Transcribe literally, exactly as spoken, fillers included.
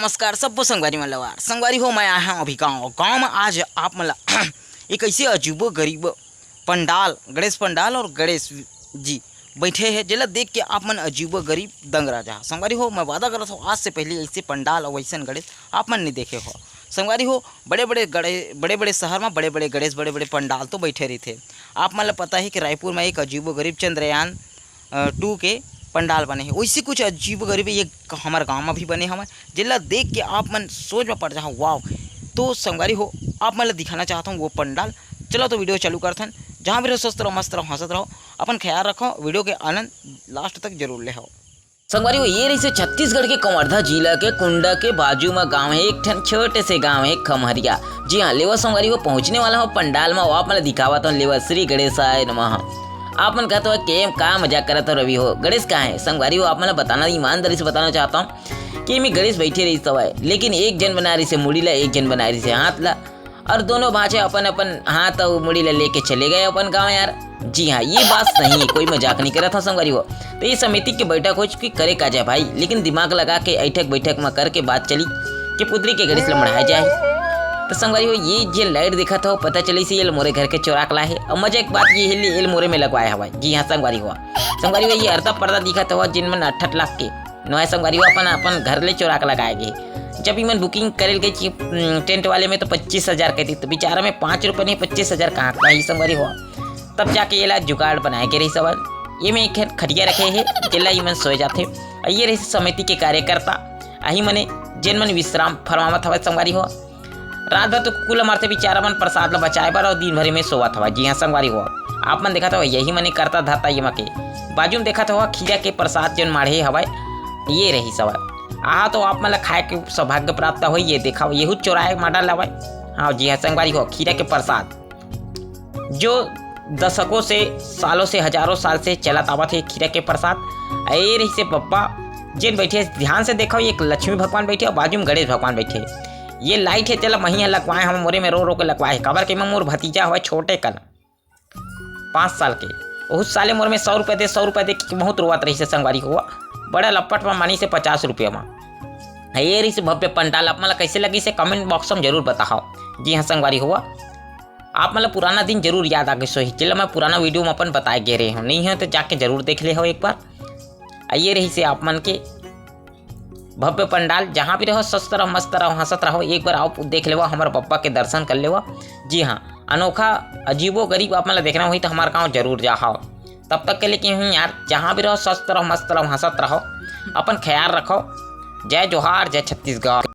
नमस्कार सब्बो संगवारी मन लवार। संगवारी हो, मैं आया हूँ अभी गाँव। गाँव में आज आप मन ला एक ऐसे अजूबो गरीब पंडाल, गणेश पंडाल और गणेश जी बैठे हैं, जेला देख के आप मन अजूबो गरीब दंग रह जाहा। संगवारी हो, मैं वादा करत हूँ, आज से पहले ऐसे पंडाल और वैसन गणेश आप मन नहीं देखे हो। संगवारी हो, बड़े बड़े गणे बड़े बड़े शहर में बड़े बड़े गणेश, बड़े बड़े पंडाल तो बैठे रहिथे। आप मन ला पता है कि रायपुर में एक अजूबो गरीब चंद्रयान टू के पंडाल बने हे, वैसे कुछ अजीब गरीब ये हमर गांव में भी बने हवय, जेला देख के आप मन सोच में पड़ जाओ, वाव। तो संगवारी हो, आप मन ला दिखाना चाहता हूँ वो पंडाल। चलो तो वीडियो चालू करथन। जहाँ भी रहो, स्वस्थ रहो, मस्त रहो, हंसत रहो, अपन ख्याल रखो, वीडियो के आनंद लास्ट तक जरूर ले हो। संगवारी हो, ये रहिसे छत्तीसगढ़ के कवर्धा जिला के कुंडा के बाजू म गांव हे, एक ठन छोटे से गांव हे खमहरिया। जी हाँ, लेवा संगवारी हो, पहुंचने वाला हो पंडाल म, आप मन ला दिखावत हो, लेवा श्री गणेशाय नमः। आप मन कहत हो कि एम का मजाक करत हो रवि हो, गणेश कहाँ हे? संगवारी हो, आप मन ला बताना, ईमानदारी से बताना चाहता हूँ कि एमे गणेश बैठे रहिस हवय, लेकिन एक जन बनाए रहिसे मुड़ी ला, एक जन बनाए रहिसे हाथ ला। और दोनों भांचे अपन अपन हाथ अउ मुड़ी ला लेके चले गए अपन गांव यार। जी हाँ, ये बात सही है, कोई मजाक नहीं करत हो संगवारी हो। तो ये समिति के बैठक हो चुकी, करे का जाए भाई, लेकिन दिमाग लगा के ऐठक बैठक में करके बात चली कि पुतरी के गणेश ला मढ़ाया जाए। तो संगवारी हो, ये जे लाइट देखत हो, पता चली से ये मोरे घर के चोराक ला है। और मजा एक बात ये है, ये मोरे में लगवाए हवा। जी हाँ संगवारी हो, संगवारी हो, ये अर्धा पर्दा दिखत हो, जिनमन अट्ठट लाख के नोहे संगवारी हो, अपन अपन घर ले चोरा के लगाए गे। जब इमन बुकिंग करे गए ची-, उम, टेंट वाले में तो पच्चीस हजार कही, तो बेचारा में पाँच रुपये नहीं, पच्चीस हजार कहाँ का ही संगवारी हो। तब जाके ये ला जुगाड़ बनाए के रही सवाल। ये में एक खटिया रखे हे, जेला इमन सोए जाथे। अउ ये रही समिति के कार्यकर्ता, अही मने जेन मन विश्राम फरमावत हवय संगवारी हो। रात भर तो कुकुर ल मारथे बेचारा मन प्रसाद ल बचाए बर, अउ दिन भर में सोवत हवय। जी हाँ संगवारी हो, आप मन देखत हवय, यही मने करता धरता ये मके। बाजू में देखत हवय खीरा के प्रसाद जेन माढ़े हवय, ये रही सवय। आहा, तो आप मन ल खाए के सौभाग्य प्राप्त होई। ये देखा, यहू चोराए माढ़ा लावय। हाँ जी हाँ संगवारी हो, खीरा के प्रसाद जो दशकों से, सालों से, हजारों साल से चलत आवत हे खीरा के प्रसाद। ए रही से बप्पा जेन बैठे, ध्यान से देखो, एक लक्ष्मी भगवान बैठे और बाजू में गणेश भगवान बैठे। ये लाइट है, चला मही लगवाए, हम मोरे में रो रो के लगवाए हे, काबर के मैं मोर भतीजा हवय छोटे कन, पाँच साल के, बहुत साले मोर में सौ रुपये दे, सौ रुपये दे के बहुत रोवत रही से संगवारी हो, बड़ा लपट में मानी से पचास रुपये में। ये रही से भव्य पंडाल, आप मन ला कैसे लगी से कमेंट बॉक्स में जरूर बताओ। जी हाँ संगवारी हो, आप मन ला पुराना दिन जरूर याद आ गए सोही, जेला मैं पुराना वीडियो में अपन बताए गे रहे हूँ, नहीं है तो जाके जरूर देख ले हो एक बार। आ ये रही से आप मन के भव्य पंडाल, जहाँ भी रहो स्वस्थ रहो, मस्त रहो, हंसत रहो, एक बार आओ देख लेवा, हमारे बप्पा के दर्शन कर लेवा। जी हाँ, अनोखा अजीबो गरीब आप मन ला देखना होही तो हमारे गाँव जरूर जाओ। तब तक के लिए कि हूँ यार, जहाँ भी रहो स्वस्थ रहो, मस्त रहो, हंसत रहो, अपन ख्याल रखो। जय जोहार, जय छत्तीसगढ़।